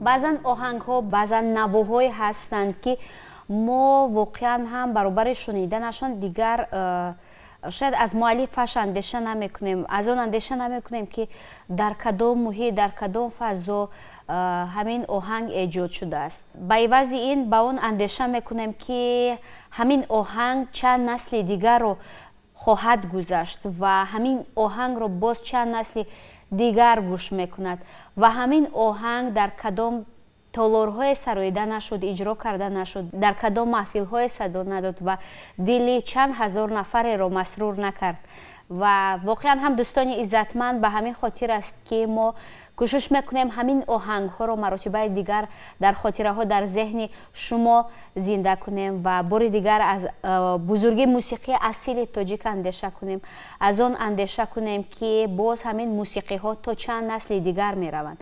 Баъзан оҳангҳо, баъзан навоҳое ҳастанд, ки мо воқеан ҳам баробари шуниданашон дигар шояд аз муаллифаш андеша намекунем, аз он андеша намекунем, ки дар кадом муҳит, дар кадом фазо ҳамин оҳанг эҷод шудааст. Ба ивази ин ба он андеша мекунем, ки ҳамин оҳанг чанд насли дигарро хоҳад гузашт ва ҳамин оҳангро боз чанд насли дигар гӯш мекунад ва ҳамин оҳанг дар кадом толорҳое сароида нашуд, иҷро карда нашуд, дар кадом маҳфилҳое садо надод ва дили чанд ҳазор нафареро масрур накард. Ва воқеан ҳам, дӯстони иззатманд, ба ҳамин хотир аст, ки мо кӯшиш мекунем ҳамин оҳангҳоро маротибаи дигар дар хотираҳо, дар зеҳни шумо зинда кунем ва бори дигар аз бузургии мусиқии асили тоҷик андеша кунем, аз он андеша кунем, ки боз ҳамин мусиқиҳо то чанд насли дигар мераванд.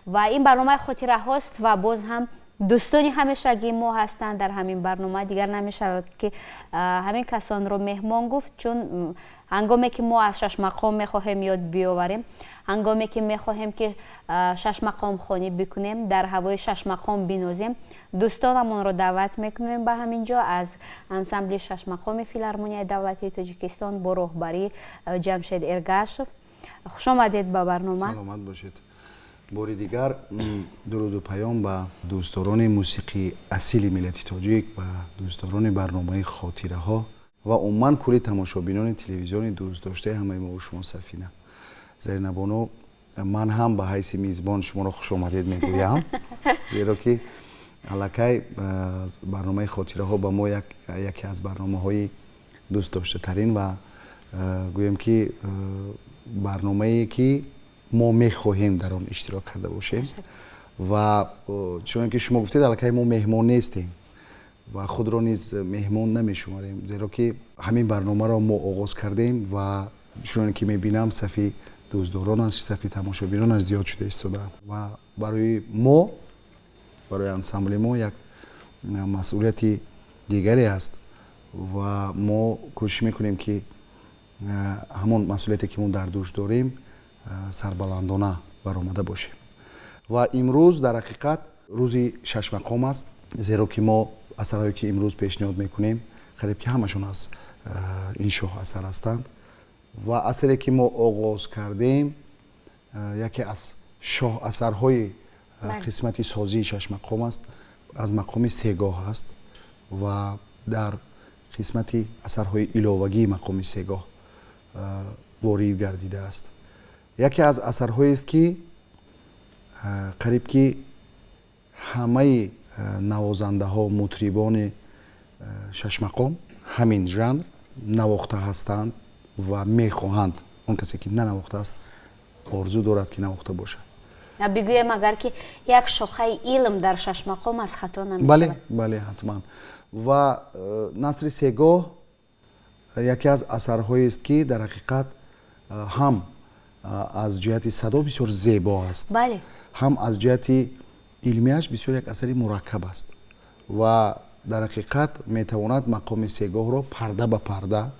Ва ин барномаи хотираҳост ва боз ҳам дӯстони ҳамешагии мо ҳастанд дар ҳамин барнома. Дигар намешавад, ки ҳамин касонро меҳмон гуфт, чун ҳангоме ки мо аз шашмақом мехоҳем ёд биёварем, ҳангоме ки мехоҳем, ки шашмақомхонӣ бикунем, дар ҳавои шашмақом бинозем, дӯстонамонро даъват мекунем ба ҳамин ҷо аз ансамбли шашмақоми Филармонияи давлатии Тоҷикистон бо роҳбарии Ҷамшед Эргашев. Хушомадед ба барнома. Саломат бошед. Бори дигар дуруду паём ба дӯстдорони мусиқии асили миллати тоҷик, ба дӯстдорони барномаи хотираҳо ва умуман кулли тамошобинони телевизиони дӯстдоштаи ҳамаи мо шумо. Сафина, Заринабону, ман ҳам ба ҳайси мизбон шуморо хушомадед мегӯям, зеро ки аллакай барномаи хотираҳо ба мо яке аз барномаҳои дӯстдоштатарин ва гӯем, ки барномае, ки мо мехоҳем дар он иштирок карда бошем. Ва чуноне ки шумо гуфтед, аллакай мо меҳмон нестем ва худро низ меҳмон намешуморем, зеро ки ҳамин барномаро мо оғоз кардем ва чуноне ки мебинам, сафи дӯстдоронаш, сафи тамошобинонаш зиёд шуда истодаанд. Ва барои мо, барои ансамбли мо як масъулияти дигаре аст ва мо кӯшиш мекунем, ки ҳамон масъулияте, ки мо дар дӯш дорем, сарбаландона баромада бошем. Ва имрӯз дар ҳақиқат рӯзи шашмақом аст, зеро ки мо асарҳое, ки имрӯз пешниҳод мекунем, қариб ки ҳамашон аз ин шоҳ асар ҳастанд. Ва асаре, ки мо оғоз кардем, яке аз шоҳ асарҳои қисмати созии шашмақом аст, аз мақоми сегоҳ аст ва дар қисмати асарҳои иловагии мақоми сегоҳ ворид гардидааст. Яке аз асарҳоест, ки қариб ки ҳамаи навозандаҳо, мутрибони шашмақом ҳамин жанр навохта ҳастанд ва мехоҳанд. Он касе, ки нанавохтааст, орзу дорад, ки навохта бошад. Бигӯем агар, ки як шохаи илм дар шашмақом аз хато намешавад. Бале, ҳатман. Ва насри сегоҳ яке аз асарҳоест, ки дар ҳақиқат ҳам аз ҷиҳати садо бисёр зебо аст, ҳам аз ҷиҳати илмиаш бисёр як асари мураккаб аст ва дар ҳақиқат метавонад мақоми сегоҳро парда ба парда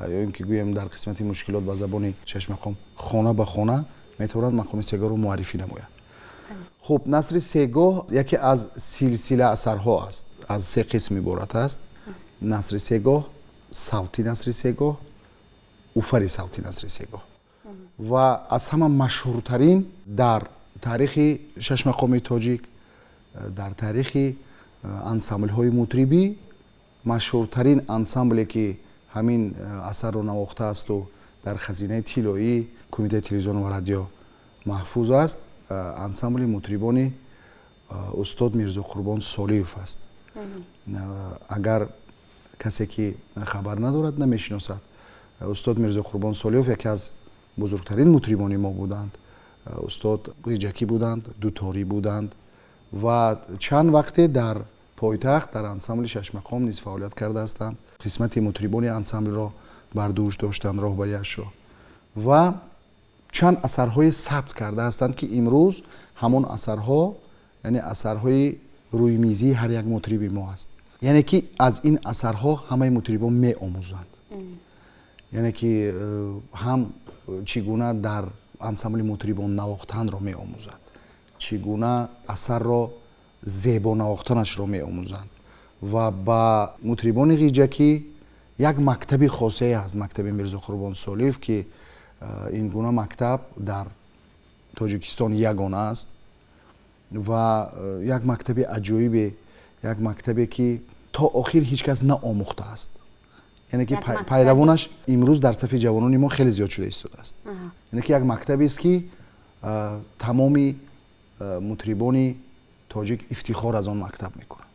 ё ин ки гӯем дар қисмати мушкилот ба забони шашмақом хона ба хона метавонад мақоми сегоҳро муаррифӣ намояд. Хуб, насри сегоҳ яке аз силсила асарҳо аст, аз се қисм иборат аст: насри сегоҳ, савти насри сегоҳ, уфари савти насри сегоҳ. Ва аз ҳама машҳуртарин дар таърихи шашмақоми тоҷик, дар таърихи ансамблҳои мутрибӣ, машҳуртарин ансамбле, ки ҳамин асарро навохтаасту дар хазинаи тиллоии Кумитаи телевизиону ва радио маҳфуз аст, ансамбли мутрибони устод Мирзоқурбон Солиев аст. Агар касе, ки хабар надорад, намешиносад, устод Мирзоқурбон Солиев яке аз бузургтарин мутрибони мо буданд. Устод ғиҷакӣ буданд, дуторӣ буданд ва чанд вақте дар пойтахт дар ансамбли шашмақом низ фаъолият карда ҳастанд. Қисмати мутрибони ансамблро бар дӯш доштанд, роҳбарияшро, ва чанд асарҳое сабт карда ҳастанд, ки имрӯз ҳамон асарҳо, яъне асарҳои рӯймизии ҳар як мутриби мо аст. Яъне ки аз ин асарҳо ҳамаи мутрибон меомӯзанд, яъне ки ҳам чӣ гуна дар ансамбли мутрибон навохтанро меомӯзад. Чӣ гуна асарро зебо навохтанашро меомӯзанд ва ба мутрибони ғиҷакӣ як мактаби хосае ҳаст, мактаби Мирзо Қурбон Солиев, ки ин гуна мактаб дар Тоҷикистон ягона аст ва як мактаби аҷоибе, як мактабе, ки то охир ҳеҷ кас наомӯхтааст, яъне ки пайравонаш имрӯз дар сафи ҷавонони мо хеле зиёд шуда истодааст. Яъне ки як мактабест, ки тамоми мутрибони тоҷик ифтихор аз он мактаб мекунанд.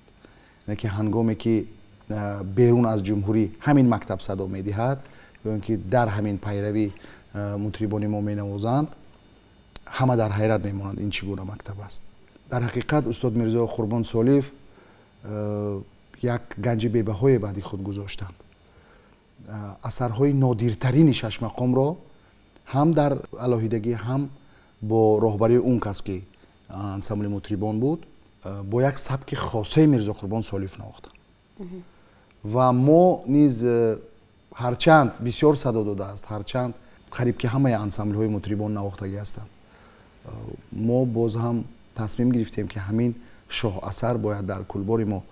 Яъне ки ҳангоме ки берун аз ҷумҳурӣ ҳамин мактаб садо медиҳад ё ин ки дар ҳамин пайравӣ мутрибони мо менавозанд, ҳама дар ҳайрат мемонанд, ин чӣ гуна мактаб аст. Дар ҳақиқат, устод Мирзо Қурбон Солиев як ганҷи бебаҳое баъди худ гузоштанд. Асарҳои нодиртарини шашмақомро ҳам дар алоҳидагӣ, ҳам бо роҳбарии он кас, ки ансамбли мутрибон буд, бо як сабки хосаи Мирзо Қурбон Солиев навохтанд. Ва мо низ, ҳарчанд бисёр садо додааст, ҳарчанд қариб ки ҳамаи ансамблҳои мутрибон навохтагӣ ҳастанд, мо боз ҳам тасмим гирифтем, ки ҳамин шоҳасар бояд дар кулбори мо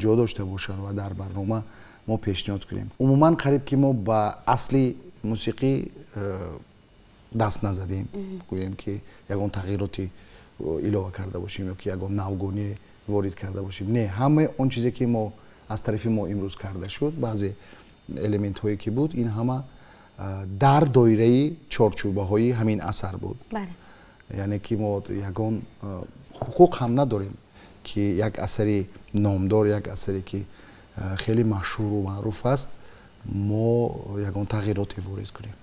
ҷо дошта бошад ва дар барнома мо пешниҳод кунем. Умуман, қариб ки мо ба асли мусиқӣ даст назадем, гӯем ки ягон тағйироти илова карда бошем ё ки ягон навгонӣ ворид карда бошем. Не, ҳамаи он чизе, ки мо аз тарафи мо имрӯз карда шуд, баъзе элементҳое, ки буд, ин ҳама дар доираи чорчӯбаҳои ҳамин асар буд. Яъне ки мо ягон ҳуқуқ ҳам надорем, ки як асари номдор, як асаре, ки хеле машҳуру маъруф аст, мо ягон тағйироте ворид кунем.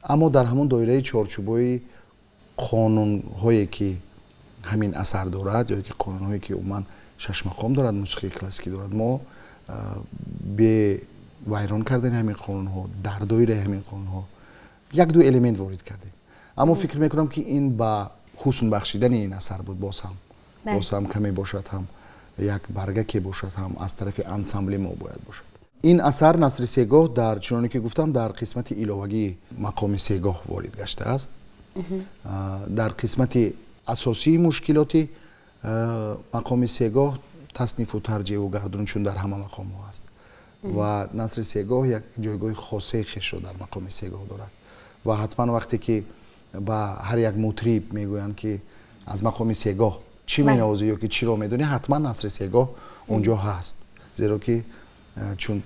Аммо дар ҳамон доираи чорчӯбаҳои қонунҳое, ки ҳамин асар дорад, ё ки қонунҳое, ки умуман шашмақом дорад, мусиқии классикӣ дорад, мо бе вайрон кардани ҳамин қонунҳо, дар доираи ҳамин қонунҳо як ду элемент ворид кардем. Аммо фикр мекунам, ки ин ба ҳусн бахшидани ин асар буд. Боз ҳам каме бошад ҳам, як баргаке бошад ҳам, аз тарафи ансамбли мо бояд бошад. Ин асар, насри сегоҳ, дар, чуноне ки гуфтам, дар қисмати иловагии мақоми сегоҳ ворид гаштааст. Дар қисмати асосии мушкилоти мақоми сегоҳ, таснифу тарҷеъу гардун, чун дар ҳама мақомҳо аст ва насри сегоҳ як ҷойгоҳи хосаи хешро дар мақоми сегоҳ дорад. Ва ҳатман вақте ки ба ҳар як мутриб мегӯянд, ки аз мақоми сегоҳ чӣ менавозӣ ё ки чиро медонӣ, ҳатман насри сегоҳ онҷо ҳаст. Зеро ки чун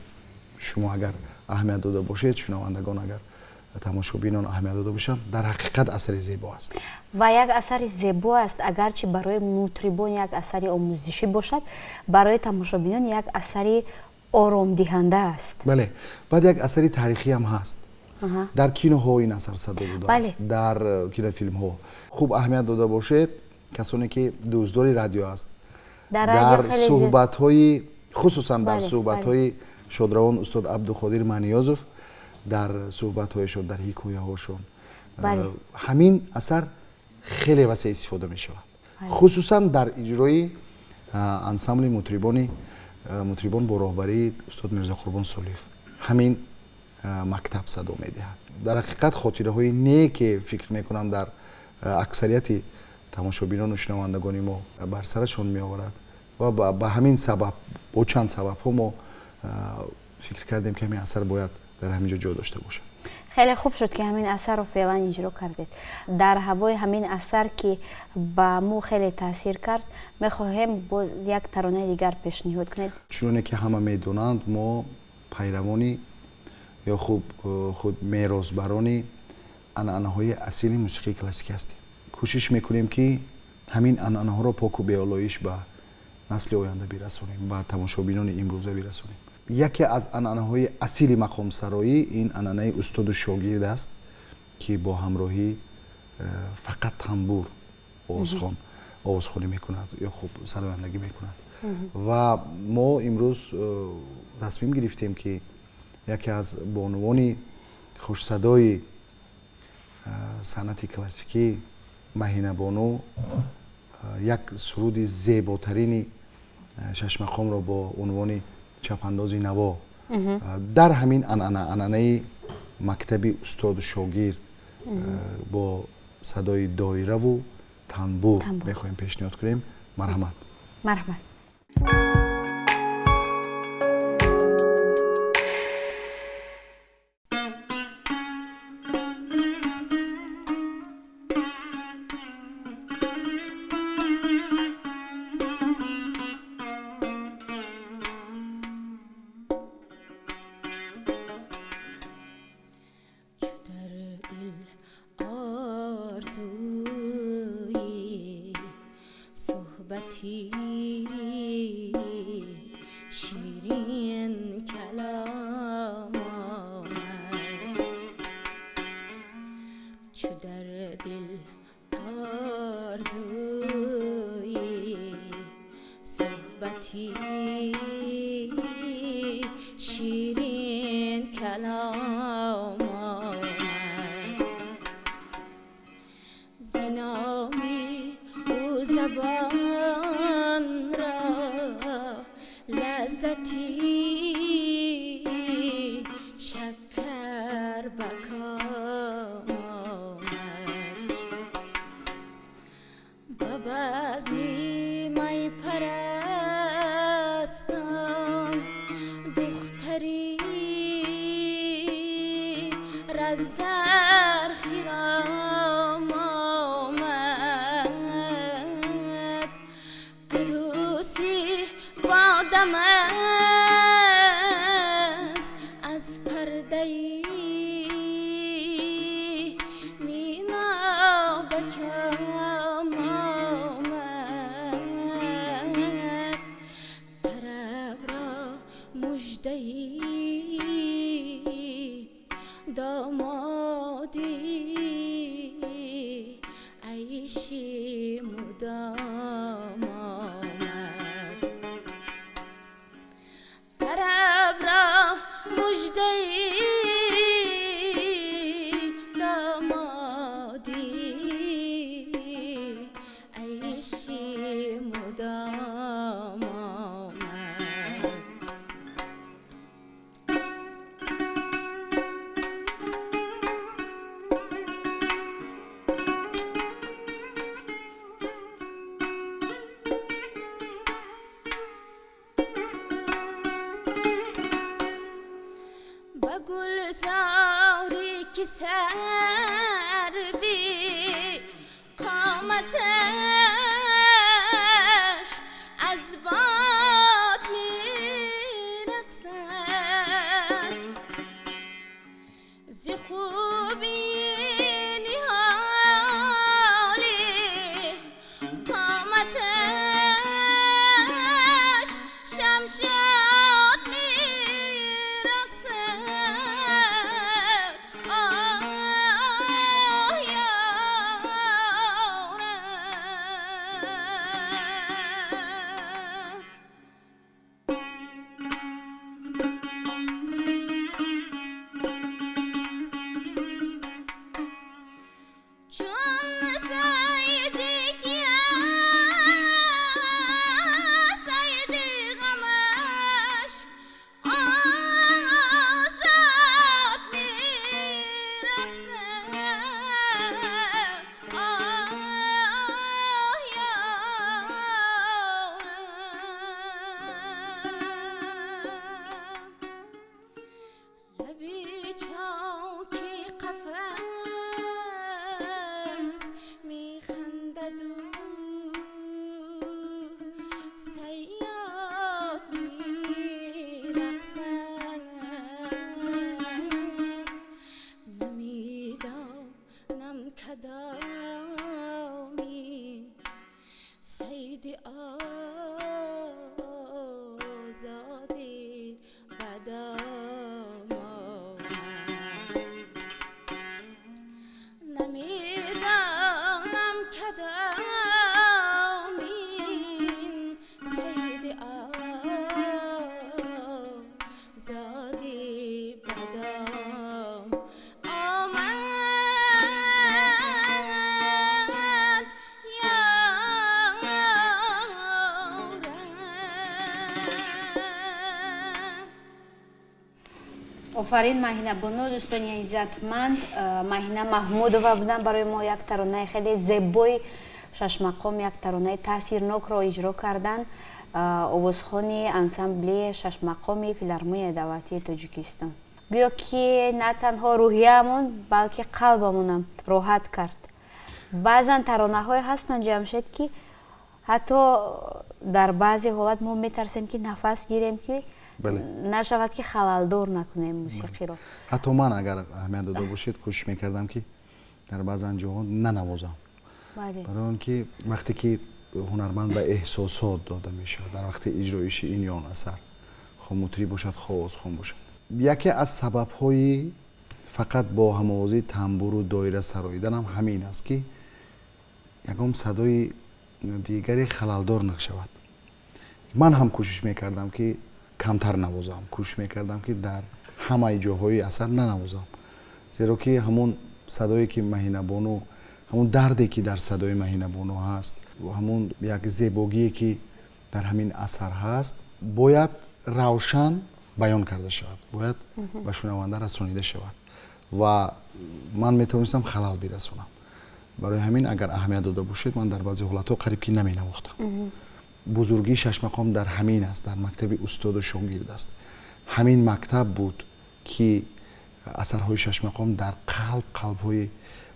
шумо агар аҳамият дода бошед, шунавандагон агар, тамошобинон аҳамият дода бошанд, дар ҳақиқат асари зебо аст. Ва як асари зебо аст. Агарчи барои мутрибон як асари омӯзишӣ бошад, барои тамошобинон як асари оромдиҳанда аст. Бале, баъд як асари таърихиам ҳаст. Дар киноҳо ин асар садо додааст, дар кинофилмҳо. Хуб аҳамият дода бошед, касоне ки дӯстдори радио аст, дар суҳбатҳои, хусусан дар суҳбатҳои шодравон устод Абдуқодир Маъниёзов, дар суҳбатҳояшон, дар ҳикояҳошон ҳамин асар хеле васеъ истифода мешавад, хусусан дар иҷрои ансамбли мутрибон бо роҳбарии устод Мирзо Қурбон Солиев ҳамин мактаб садо медиҳад. Дар ҳақиқат, хотираҳои неке, фикр мекунам, дар аксарияти тамошобинону шунавандагони мо бар сарашон меоварад. Ва ба ҳамин сабаб, бо чанд сабабҳо мо фикр кардем, ки ҳамин асар бояд дар ҳамин ҷо ҷо дошта бошад. Хеле хуб шуд, ки ҳамин асарро феълан иҷро кардед. Дар ҳавои ҳамин асар, ки ба мо хеле таъсир кард, мехоҳем боз як таронаи дигар пешниҳод кунед. Чуноне ки ҳама медонанд, мо пайравони ё хуб худ меросбарони анъанаҳои асили мусиқии классикӣ ҳастем. Кӯшиш мекунем, ки ҳамин анъанаҳоро поку беолоиш ба насли оянда бирасонем, ба тамошобинони имрӯза бирасонем. Яке аз анъанаҳои асили мақомсароӣ ин анъанаи устоду шогирд аст, ки бо ҳамроҳӣ фақат тамбур овозхонӣ мекунад ё хуб сарояндагӣ мекунад. Ва мо имрӯз тасмим гирифтем, ки яке аз бонувони хушсадои санъати классикӣ, Маҳинабону, як суруди зеботарини шашмақомро бо унвони «Чапандози наво» дар ҳамин анъана, анъанаи мактаби устоду шогирд, бо садои доираву Танбур мехоҳем пешниҳод кунем. Марҳамат. Марҳамат. Офарин Маҳина Бону. Дӯстони иззатманд, Маҳина Маҳмудова буданд барои мо як таронаи хеле зебои Шашмақом як таронаи таъсирнокро иҷро карданд овозхони ансамбли Шашмақоми Филармонияи давлатии Тоҷикистон. Гӯё ки на танҳо рӯҳияамон, балки қалбамонам роҳат кард. Баъзан таронаҳое ҳастанд, Ҷамшед, ки ҳатто дар баъзе ҳолат мо метарсем, ки нафас гирем, ки нашавад, ки халалдор накунем мусиқиро. Ҳатто ман, агар аҳамият дода бошед, кӯшиш мекардам, ки дар баъзан ҷоҳо нанавозам, барои он ки вақте ки ҳунарманд ба эҳсосот дода мешавад дар вақти иҷроиши ин ё он асар, хо мутриб бошад, хо овозхон бошад, яке аз сабабҳои фақат бо ҳамовозии тамбуру доира сароиданам ҳамин аст, ки ягон садои дигаре халалдор нашавад. Ман ҳам кӯшиш мекардам, ки камтар навозам, кӯшиш мекардам, ки дар ҳамаи ҷоҳои асар нанавозам, зеро ки ҳамон садое ки Маҳинабону, ҳамон дарде ки дар садои Маҳинабону ҳаст, ҳамон як зебогие ки дар ҳамин асар ҳаст, бояд равшан баён карда шавад, бояд ба шунаванда расонида шавад ва ман метавонистам халал бирасонам. Барои ҳамин, агар аҳамият дода бошед, ман дар баъзе ҳолатҳо қариб ки наменавохтам. Бузургии Шашмақом дар ҳамин аст, дар мактаби устоду шогирд аст. Ҳамин мактаб буд, ки асарҳои Шашмақом дар қалбҳои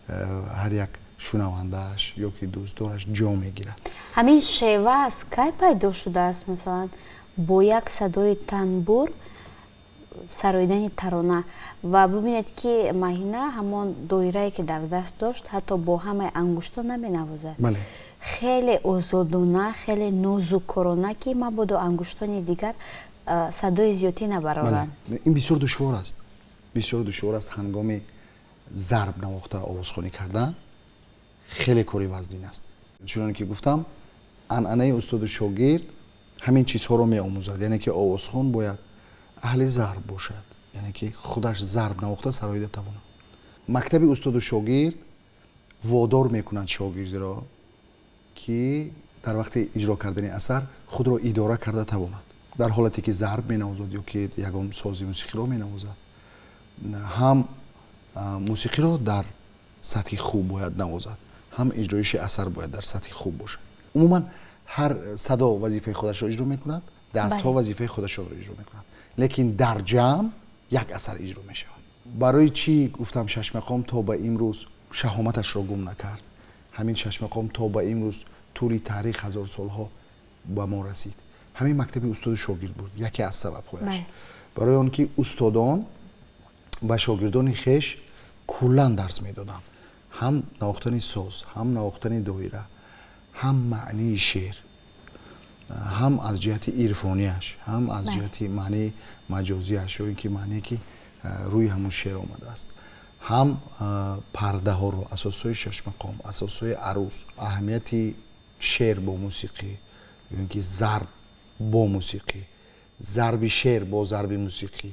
ҳар як шунавандааш ё ки дӯстдораш ҷо мегирад. Ҳамин шева аз кай пайдо шудааст, масалан, бо як садои танбур сароидани тарона? Ва бибинед, ки Маҳина ҳамон доирае ки дар даст дошт, ҳатто бо ҳамаи ангуштон наменавозад, хеле озодона, хеле нозуккорона, ки мабодо ангуштони дигар садои зиёдтӣ набароранд. Ин бисёр душвор аст, бисёр душвор аст. Ҳангоми зарб навохта овозхонӣ кардан хеле кори вазнин аст. Чуноне ки гуфтам, анъанаи устоду шогирд ҳамин чизҳоро меомӯзад, яъне ки овозхон бояд аҳли зарб бошад, яъне ки худаш зарб навохта сароида тавонад. Мактаби устоду шогирд водор мекунад шогирдро, ки дар вақти иҷро кардани асар худро идора карда тавонад дар ҳолате ки зарб менавозад ё ки ягон сози мусиқиро менавозад. Ҳам мусиқиро дар сатҳи хуб бояд навозад, ҳам иҷроиши асар бояд дар сатҳи хуб бошад. Умуман, ҳар садо вазифаи худашро иҷро мекунад, дастҳо вазифаи худашонро иҷро мекунад, лекин дар ҷамъ як асар иҷро мешавад. Барои чӣ гуфтам, Шашмақом то ба имрӯз шаҳоматашро гум накард, ҳамин Шашмақом то ба имрӯз тӯли таърих ҳазорсолҳо ба мо расид? Ҳамин мактаби устоду шогирд буд яке аз сабабҳояш, барои он ки устодон ба шогирдони хеш куллан дарс медоданд: ҳам навохтани соз, ҳам навохтани доира, ҳам маънии шеър, ҳам аз ҷиҳати ирфонияш, ҳам аз ҷиҳати маънии маҷозияш ё ин ки маъне ки рӯи ҳамун шеър омадааст, ҳам пардаҳоро, асосҳои Шашмақом, асосҳои аруз, аҳамияти шеър бо мусиқӣ ё ин ки зарб бо мусиқӣ, зарби шеър бо зарби мусиқӣ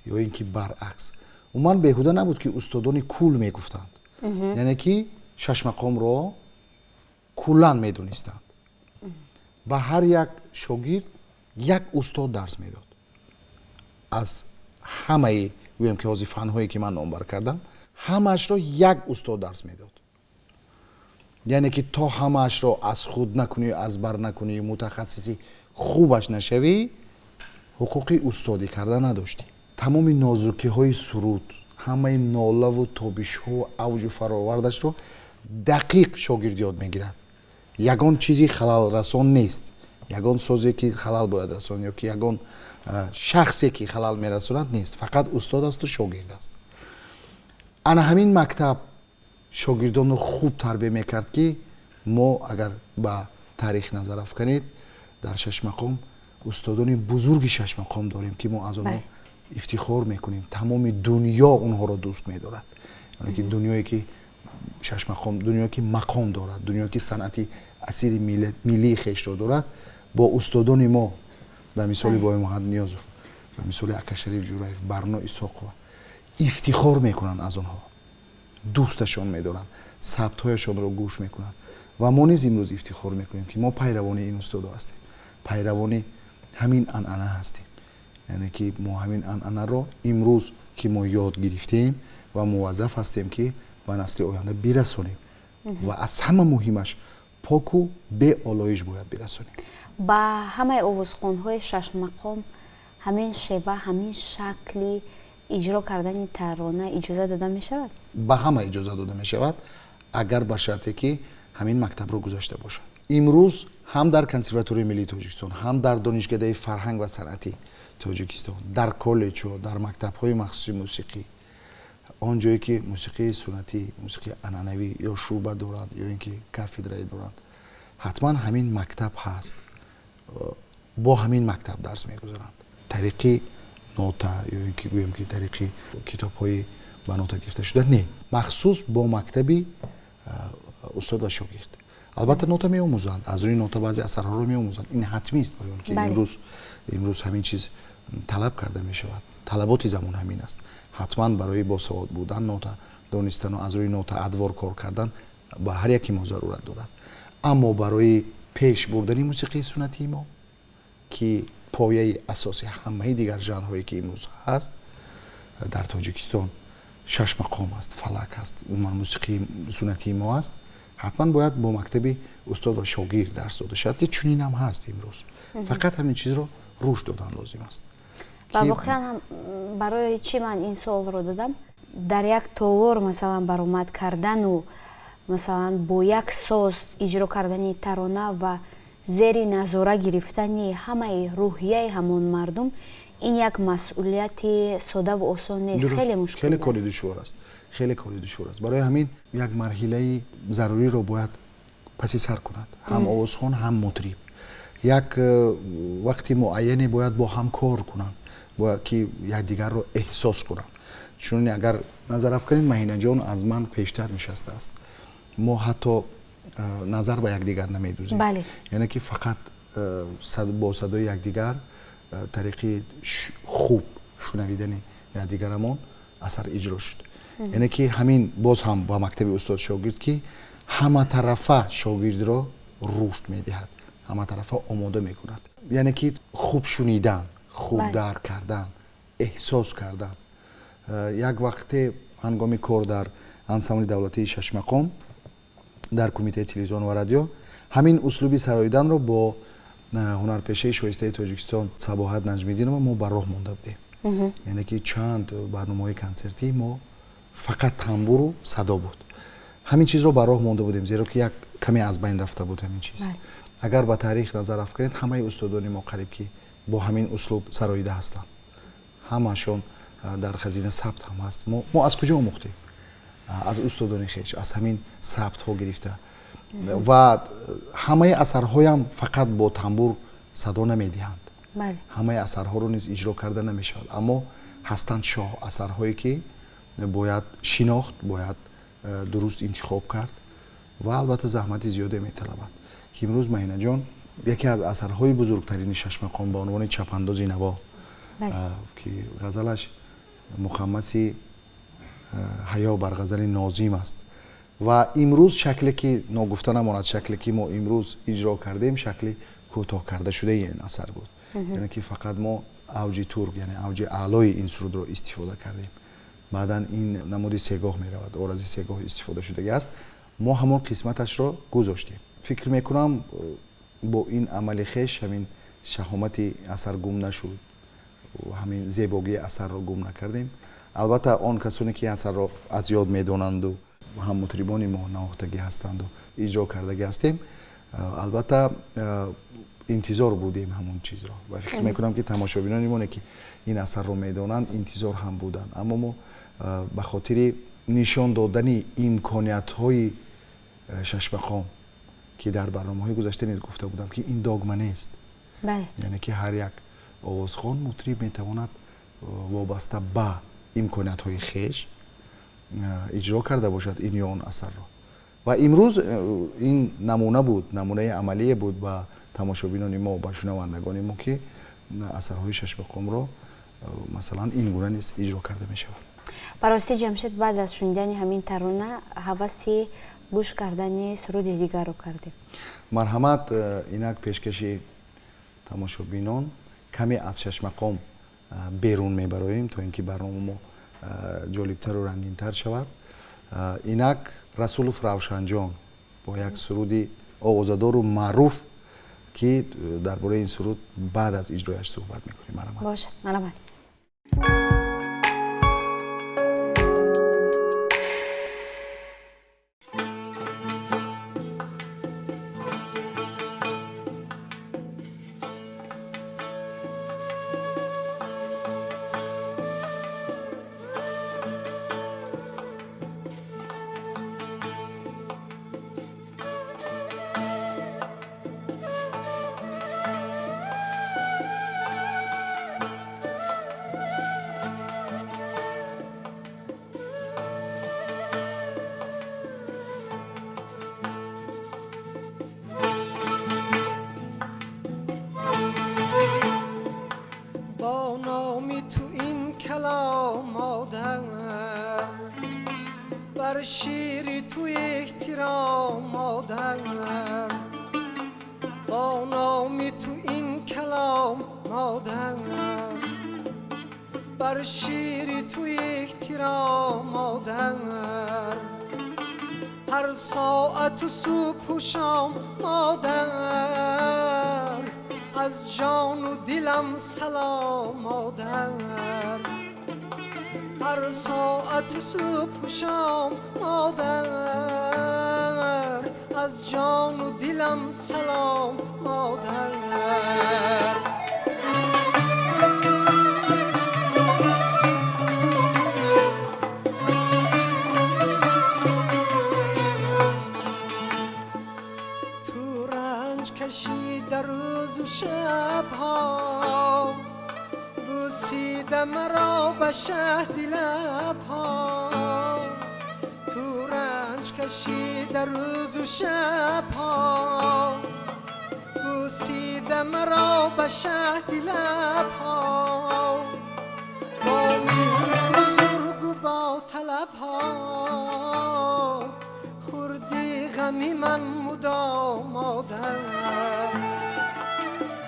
ё ин ки баръакс. Умуман, беҳуда набуд, ки устодони кул мегуфтанд, яъне ки Шашмақомро куллан медонистанд. Ба ҳар як шогирд як устод дарс медод. Аз ҳамаи, гӯем ки, ҳозир фанҳое ки ман номбар кардам, ҳамаашро як устод дарс медод, яъне ки то ҳамаашро аз худ накунӣ, аз бар накунӣ, мутахассиси хубаш нашавӣ, ҳуқуқи устодӣ карда надоштӣ. Тамоми нозукиҳои суруд, ҳамаи нолаву тобишҳо, авҷу фаровардашро дақиқ шогирд ёд мегирад. Ягон чизи халалрасон нест, ягон созе ки халал бояд расон ё ки ягон шахсе ки халал мерасонад нест, фақат устод асту шогирд аст. Ана ҳамин мактаб шогирдонро хуб тарбия мекард, ки мо агар ба таърих назар афканед, дар Шашмақом устодони бузурги Шашмақом дорем, ки мо аз онҳо ифтихор мекунем. Тамоми дунё онҳоро дӯст медорад, яъне ки дунёе ки Шашмақом, дунёе ки мақом дорад, дунёе ки санъати асили миллии хешро дорад, бо устодони мо, ба мисоли Боймуҳаммад Ниёзов, ба мисоли Акашариф Ҷураев, Барно Исоқова, ифтихор мекунанд аз онҳо, дӯсташон медоранд, сабтҳояшонро гӯш мекунанд. Ва мо низ имрӯз ифтихор мекунем, ки мо пайравони ин устодо ҳастем, пайравони ҳамин анъана ҳастем, яъне ки мо ҳамин анъанаро имрӯз ки мо ёд гирифтем ва муваззаф ҳастем, ки ба насли оянда бирасонем ва аз ҳама муҳимаш Поку беолоиш бояд бирасонем. Ба ҳамаи овозхонҳои шашмақом ҳамин шева, ҳамин шакли иҷро кардани тарона иҷоза дода мешавад? Ба ҳама иҷоза дода мешавад, агар ба шарте ки ҳамин мактабро гузашта бошад. Имрӯз ҳам дар Консерваторияи миллии Тоҷикистон, ҳам дар Донишкадаи фарҳанг ва санъати Тоҷикистон, дар коллеҷҳо, дар мактабҳои махсуси мусиқӣ, он ҷое ки мусиқии суннатӣ, мусиқии анъанавӣ ё шӯъба доранд, ё ин ки кафедрае доранд, ҳатман ҳамин мактаб ҳаст. Бо ҳамин мактаб дарс мегузаранд. Тариқи нота ё ин ки гӯем ки тариқи китобҳои ба нота гирифта шуда не, махсус бо мактаби устод ва шогирд. Албатта, нота меомӯзанд, аз рӯи нота баъзе асарҳоро меомӯзанд. Ин ҳатмист, барои он ки имрӯз ҳамин чиз талаб карда мешавад, талаботи замон ҳамин аст. Ҳатман барои босавод будан, нота донистану аз рӯи нота адвор кор кардан ба ҳар яке мо зарурат дорад. Аммо барои пеш бурдани мусиқии суннатии мо, ки пояи асоси ҳамаи дигар жанрҳое ки имрӯз ҳаст дар Тоҷикистон, шаш мақом аст, фалак аст, умуман мусиқии суннатии мо аст, ҳатман бояд бо мактаби устод ва шогирд дарс дода шавад, ки чунин ҳам ҳаст имрӯз. Фақат ҳамин чизро рушд додан лозим аст. Ва воқеан ҳам, барои чӣ ман ин суолро додам? Дар як толор, масалан, баромад кардану, масалан, бо як соз иҷро кардани тарона ва зери назора гирифтани ҳамаи рӯҳияи ҳамон мардум, ин як масъулияти содаву осон нест, хеле мушкил. Хеле кори душвор аст, хеле кори душвор аст. Барои ҳамин як марҳилаи заруриро бояд паси сар кунад ҳам овозхон, ҳам мутриб. Як вақти муайяне бояд бо ҳам кор кунанд, бояд ки якдигарро эҳсос кунанд. Чун агар назар афканед, Маҳинаҷон аз ман пештар нишастааст, мо ҳатто назар ба якдигар намедӯзем, яъне ки фақат бо садои якдигар, тариқи хуб шунавидани якдигарамон асар иҷро шуд. Яъне ки ҳамин боз ҳам ба мактаби устод шогирд, ки ҳаматарафа шогирдро рушд медиҳад, ҳаматарафа омода мекунад, яъне ки хуб шунидан, хуб дарк кардан, эҳсос кардан. Як вақте ҳангоми кор дар ансамбли давлатии шашмақом, дар Кумитаи телевизион ва радио, ҳамин услуби сароиданро бо ҳунарпешаи шоистаи Тоҷикистон Сабоҳат Наҷмиддинова мо ба роҳ монда будем. Яъне ки чанд барномаҳои консертӣ мо фақат тамбуру садо буд. Ҳамин чизро ба роҳ монда будем, зеро ки як каме аз байн рафта буд ҳамин чиз. Агар ба таърих назар афканед, ҳамаи устодони мо қариб ки бо ҳамин услуб сароида ҳастанд, ҳамаашон дар хазина сабт ҳам ҳаст. Мо аз куҷо омӯхтем? Аз устодони хеш, аз ҳамин сабтҳо гирифта. Ва ҳамаи асарҳоям фақат бо тамбур садо намедиҳанд, ҳамаи асарҳоро низ иҷро карда намешавад, аммо ҳастанд шоҳ асарҳое ки бояд шинохт, бояд дуруст интихоб кард ва албатта заҳмати зиёде металабад, ки имрӯз, Маҳинаҷон, яке аз асарҳои бузургтарини шашмақом ба унвони Чапандози наво, ки ғазалаш мухаммаси ҳаё бар ғазали Нозим аст, ва имрӯз шакле ки, ногуфта намонад, шакле ки мо имрӯз иҷро кардем, шакли кӯтоҳ карда шудаи ин асар буд. Яъне ки фақат мо авҷи турк, яъне авҷи аълои ин сурудро истифода кардем. Баъдан ин намуди сегоҳ меравад, орази сегоҳ истифода шудагӣ аст. Мо ҳамон қисматашро гузоштем. Фикр мекунам, бо ин амали хеш ҳамин шаҳомати асар гум нашуд, ҳамин зебогии асарро гум накардем. Албатта, он касоне ки асарро аз ёд медонанду ҳам мутрибони мо навохтагӣ ҳастанду иҷро кардагӣ ҳастем, албатта интизор будем ҳамон чизро ва фикр мекунам, ки тамошобинони моне ки ин асарро медонанд, интизор ҳам буданд. Аммо мо ба хотири нишон додани имкониятҳои шашмақом, ки дар барномаҳои гузашта низ гуфта будам, ки ин догма нест, яъне ки ҳар як овозхон, мутриб метавонад вобаста ба имкониятҳои хеш иҷро карда бошад ин ё он асарро. Ва имрӯз ин намуна буд, намунаи амалие буд ба тамошобинони мо, ба шунавандагони мо, ки асарҳои шашмақомро, масалан, ин гуна низ иҷро карда мешавад. Ба ростӣ, Ҷамшед, баъд аз шунидани ҳамин тарона ҳаваси гӯш кардани суруди дигарро кардем. Марҳамат, инак пешкаши тамошобинон. Каме аз шашмақом берун мебароем, то ин ки барнома мо ҷолибтару рангинтар шавад. Инак Расулов Равшанҷон бо як суруди овозадору маъруф, ки дар бораи ин суруд баъд аз иҷрояш суҳбат мекунем. Марҳамат. Бошад, марҳамат. شیری تو احترام مادر، با نامی تو این کلام مادر، بر شیری تو احترام مادر، هر ساعت و صبح و شام مادر، از جان و دلم سلام مادر، هر ساعت صبح و شام مادر، از جان و دلم سلام مادر. تو رنج کشید در روز و شبها، بوسیده مرا به شهد لبها، تو رنج کشیده روز و شبها، بوسیده مرا به شهد لبها، با مهر بزرگ و با طلبها، خوردی غمی من مدام مادر،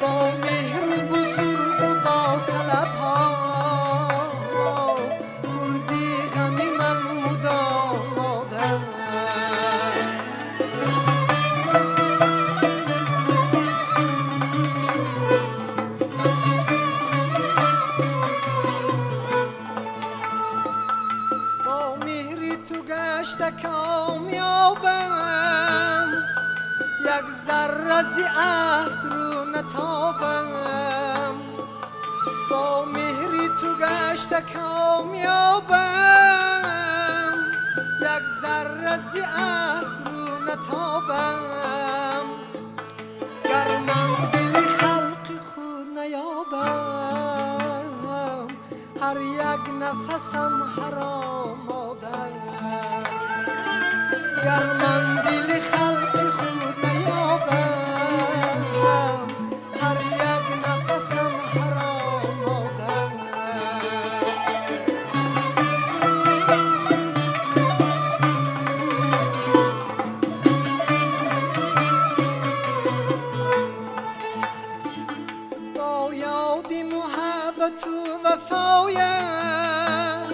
با مهر بزرگ و با طلبها، خوردی غمی من مدام مادر. با مهری تو گشت کامیابم، یک ذره ز عهد رو نتابم، با مهری تو گشت کامیابم، یک ذره ز عهد رو نتابم، گر من دل خلق خود نیابم، هر یک نفسم حرام مادر، گر من دل خلق خود نیابم، هر یک نفسم حرام مادر. با یاد محبت و وفایت،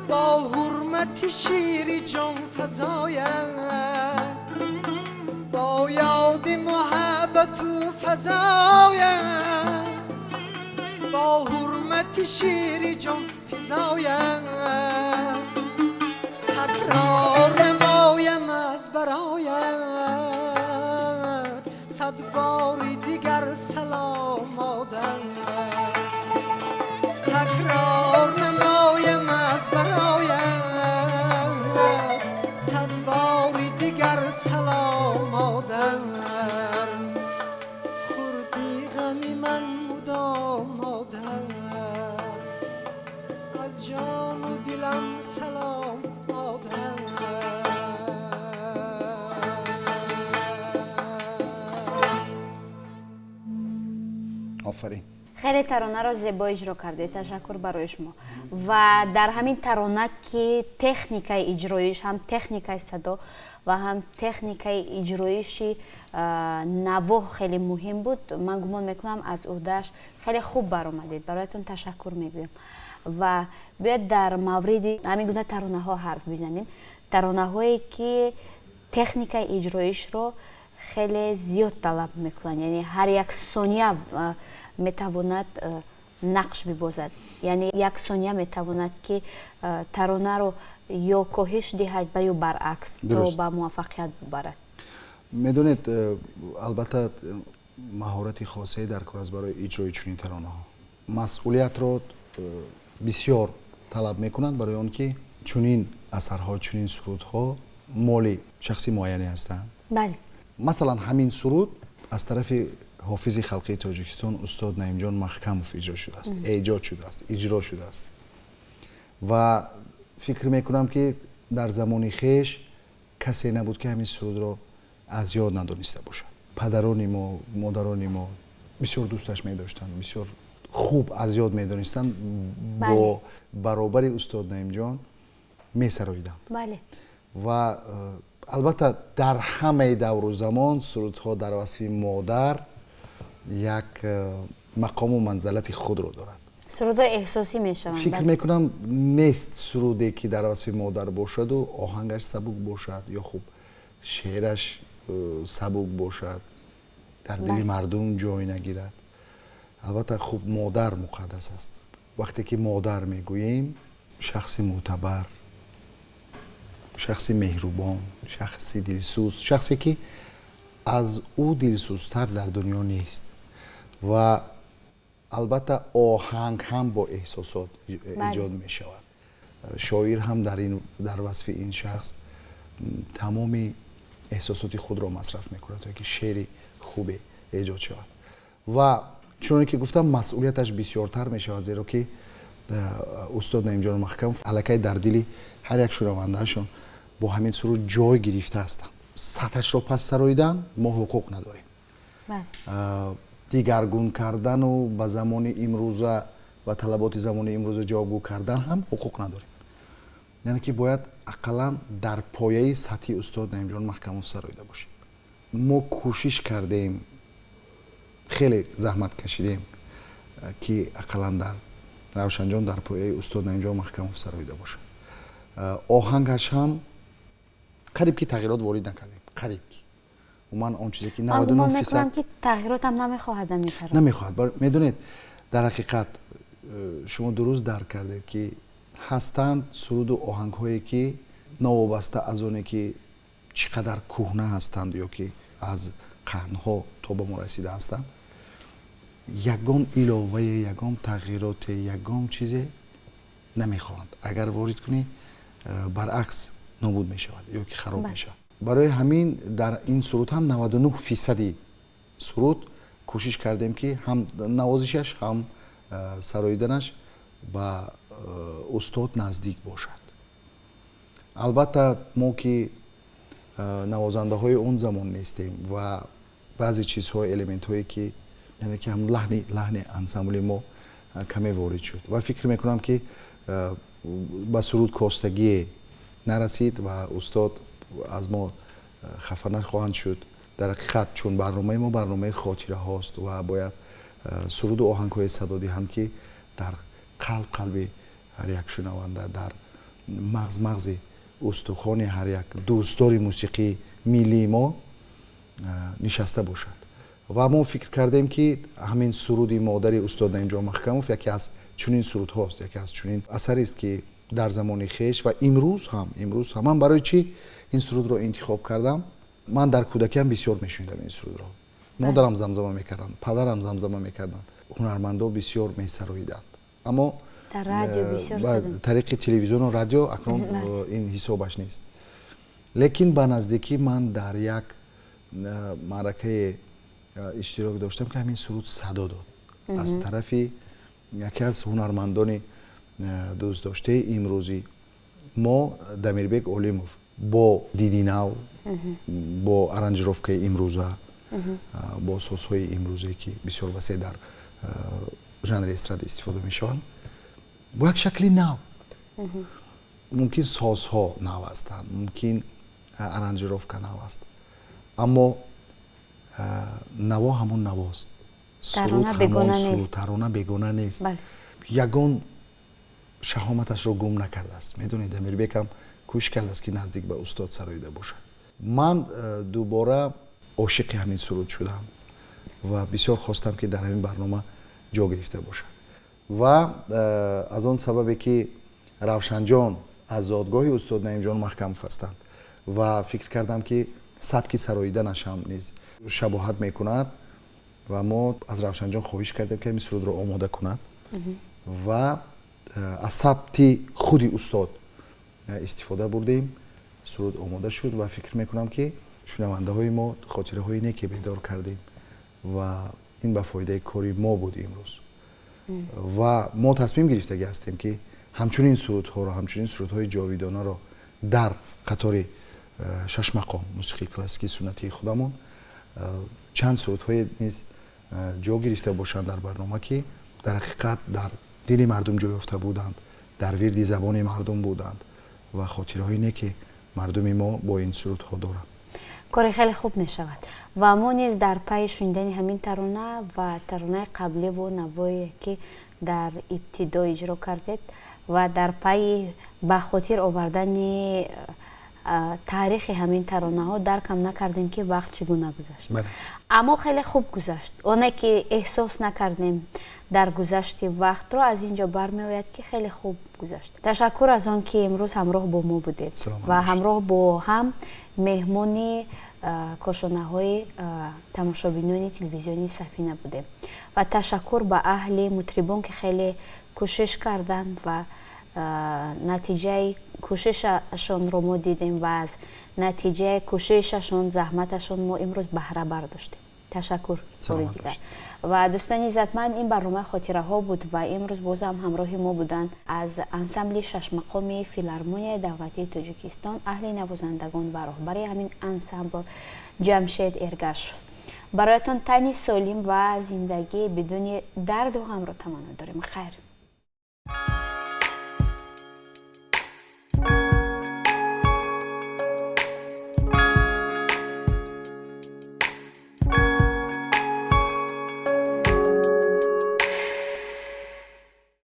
با حرمت شیر جان فزایت، با یاد محبت و فضایت، با حرمت شیر جان فزایت، تکرار نمایم از برایت، صد بار دیگر سلام مادر، تکرار نمایم از برایت، صد بار دیگر سلام مادر، خوردی غمی من مدام مادر، از جان و دلم سلام مادر. آفرین. خیلی ترانه را زیبا اجرا کرده، تشکر برای شما. و در همین ترانه که تکنیک اجرایش، هم تکنیک صدا و هم تکنیک اجرایش نوا خیلی مهم بود، من گمان میکنم از عهده‌اش خیلی خوب برآمدید، برایتون تشکر میگویم. و بیاید در مورد همین گونه ترانه ها حرف بزنیم، ترانه هایی که تکنیک اجرایش رو Хеле зиёд талаб мекунанд, яъне ҳар як сония метавонад нақш бибозад, яъне як сония метавонад, ки таронаро ё коҳиш диҳад ва ё баръакс, то ба муваффақият бубарад. Медонед, албатта, маҳорати хосае дар кор аст барои иҷрои чунин таронаҳо. Масъулиятро бисёр талаб мекунанд, барои он ки чунин асарҳо, чунин сурудҳо моли шахси муайяне ҳастанд. Масалан, ҳамин суруд аз тарафи ҳофизи халқии Тоҷикистон устод Наимҷон Маҳкамов иҷро шудааст, эҷод шудааст, иҷро шудааст ва фикр мекунам, ки дар замони хеш касе набуд, ки ҳамин сурудро аз ёд надониста бошад. Падарони мо, модарони мо бисёр дӯсташ медоштанд, бисёр хуб аз ёд медонистанд, бо баробари устод Наимҷон месароиданд. Ва албатта, дар ҳамаи давру замон сурудҳо дар васфи модар як мақому манзалати худро дорад. Сурудҳои эҳсосӣ мешаванд. Фикр мекунам, нест суруде, ки дар васфи модар бошаду оҳангаш сабук бошад ё хуб шеъраш сабук бошад, дар дили мардум ҷой нагирад. Албатта, хуб, модар муқаддас аст. Вақте ки модар мегӯем, шахси мӯътабар, шахси меҳрубон, шахси дилсӯз, шахсе, ки аз ӯ дилсӯзтар дар дунё нест. Ва албатта, оҳанг ҳам бо эҳсосот эҷод мешавад. Шоир ҳам дар васфи ин шахс тамоми эҳсосоти худро масраф мекунад, то ки шеъри хубе эҷод шавад. Ва чуноне ки гуфтам, масъулияташ бисёртар мешавад, зеро ки устод Наимҷон Маҳкамов аллакай дар дили ҳар як шунавандаашон бо ҳамин суруд ҷой гирифта ҳастанд. Сатҳашро пас сароидан мо ҳуқуқ надорем. Дигаргун кардану ба замони имрӯза ва талаботи замони имрӯза ҷавобгӯ кардан ҳам ҳуқуқ надорем. Яъне ки бояд ақаллан дар пояи сатҳи устод Наимҷон Маҳкамов сароида бошем. Мо кӯшиш кардем, хеле заҳмат кашидем, ки ақаллан дар Равшанҷон дар пояи устод Наимҷон Маҳкамов сароида бошад. Оҳангаш ҳам қариб ки тағйирот ворид накардем, қариб ки. Умуман, он чизе ки 99% ки тағйиротам намехоҳад. Намехоҳад. Медонед, дар ҳақиқат, шумо дуруст дарк кардед, ки ҳастанд суруду оҳангҳое, ки новобаста аз оне ки чӣ қадар кӯҳна ҳастанд ё ки аз қарнҳо то ба мо расида ҳастанд, ягон иловае, ягон тағйироте, ягон чизе намехоҳанд. Агар ворид кунӣ, баръакс, нобуд мешавад ё ки хароб мешавад. Барои ҳамин дар ин суруд ҳам 99 фисади суруд кӯшиш кардем, ки ҳам навозишаш, ҳам сароиданаш ба устод наздик бошад. Албатта, мо ки навозандаҳои он замон нестем ва баъзе чизҳо, элементҳое, ки яъне ки ҳам лаҳни ансамбли мо каме ворид шуд ва фикр мекунам, ки ба суруд костагие нарасид ва устод аз мо хафа нахоҳанд шуд. Дар ҳақиқат, чун барномаи мо барномаи хотираҳост ва бояд суруду оҳангҳое садо диҳанд, ки дар қалби ҳар як шунаванда, дар мағзи устухони ҳар як дӯстдори мусиқии миллии мо нишаста бошад. Ва мо фикр кардем, ки ҳамин суруди модари устод Наимҷон Маҳкамов яке аз чунин сурудҳост, яке аз чунин асарест, ки дар замони хеш ва имрӯз ҳам. Ман барои чӣ ин сурудро интихоб кардам? Ман дар кӯдакиам бисёр мешунидам ин сурудро. Модарам замзама мекарданд, падарам замзама мекарданд, ҳунармандо бисёр месароиданд, аммо тариқи телевизиону радио акнун ин ҳисобаш нест. Лекин ба наздикӣ ман дар як маъракае иштирок доштам, ки ҳамин суруд садо дод аз тарафи яке аз ҳунармандони дӯстдоштаи имрӯзӣ мо, Дамирбек Олимов, бо диди нав, бо аранжировкаи имрӯза, бо созҳои имрӯзе, ки бисёр васеъ дар жанри эстрада истифода мешаванд, бо як шакли нав. Мумкин созҳо нав ҳастанд, мумкин аранжировка нав аст, аммо наво ҳамон навост, суруд ҳамон суруд, тарона бегона нест, ягон шаҳоматашро гум накардааст. Медонед, Дамирбекам кӯшиш кардааст, ки наздик ба устод сароида бошад. Ман дубора Ошиқи ҳамин суруд шудам ва бисёр хостам, ки дар ҳамин барнома ҷо гирифта бошад. Ва аз он сабабе, ки Равшанҷон аз зодгоҳи устод Наимҷон Маҳкамов ҳастанд ва фикр кардам, ки сабки сароиданашам низ шабоҳат мекунад, ва мо аз Равшанҷон хоҳиш кардем, ки ҳамин сурудро омода кунад ва аз сабти худи устод истифода бурдем. Суруд омода шуд ва фикр мекунам, ки шунавандаҳои мо хотираҳои неке бедор кардем ва ин ба фоидаи кори мо буд имрӯз. Ва мо тасмим гирифтагӣ ҳастем, ки ҳамчунин сурудҳоро, ҳамчунин сурудҳои ҷовидонаро дар қатори шашмақом мусиқии классикии суннатии худамон чанд сурудҳое низ ҷо гирифта бошанд дар барнома, ки дар ҳақиқат дар дили мардум ҷой ёфта буданд, дар вирди забони мардум буданд ва хотираҳои неки мардуми мо бо ин сурудҳо доранд. Кори хеле хуб мешавад ва мо низ дар пайи шунидани ҳамин тарона ва таронаи қабливу навое, ки дар ибтидо иҷро кардед, ва дар пайи ба хотир овардани таърихи ҳамин таронаҳо даркам накардем, ки вақт чӣ гуна гузашт. Аммо хеле хуб гузашт. Оне ки эҳсос накардем дар гузашти вақтро, аз ин ҷо бармеояд, ки хеле хуб гузашт. Ташаккур аз он ки имрӯз ҳамроҳ бо мо будед ва ҳамроҳ бо ҳам меҳмони кошонаҳои тамошобинони телевизиони Сафина будем. Ва ташаккур ба аҳли мутрибон, ки хеле кӯшиш карданд ва натиҷаи кӯшишашонро мо дидем ва аз натиҷаи кӯшишашон, заҳматашон мо имрӯз баҳра бардоштем. Ташаккур бори дигар. Ва дӯстони иззатманд, ин барномаи «Хотираҳо» буд ва имрӯз бозам ҳамроҳи мо буданд аз ансамбли шашмақоми Филармонияи давлатии Тоҷикистон аҳли навозандагон ва роҳбари ҳамин ансамбл Ҷамшед Эргашев. Бароятон тани солим ва зиндагӣ бидуни дарду ғамро таманно дорем. Хайр.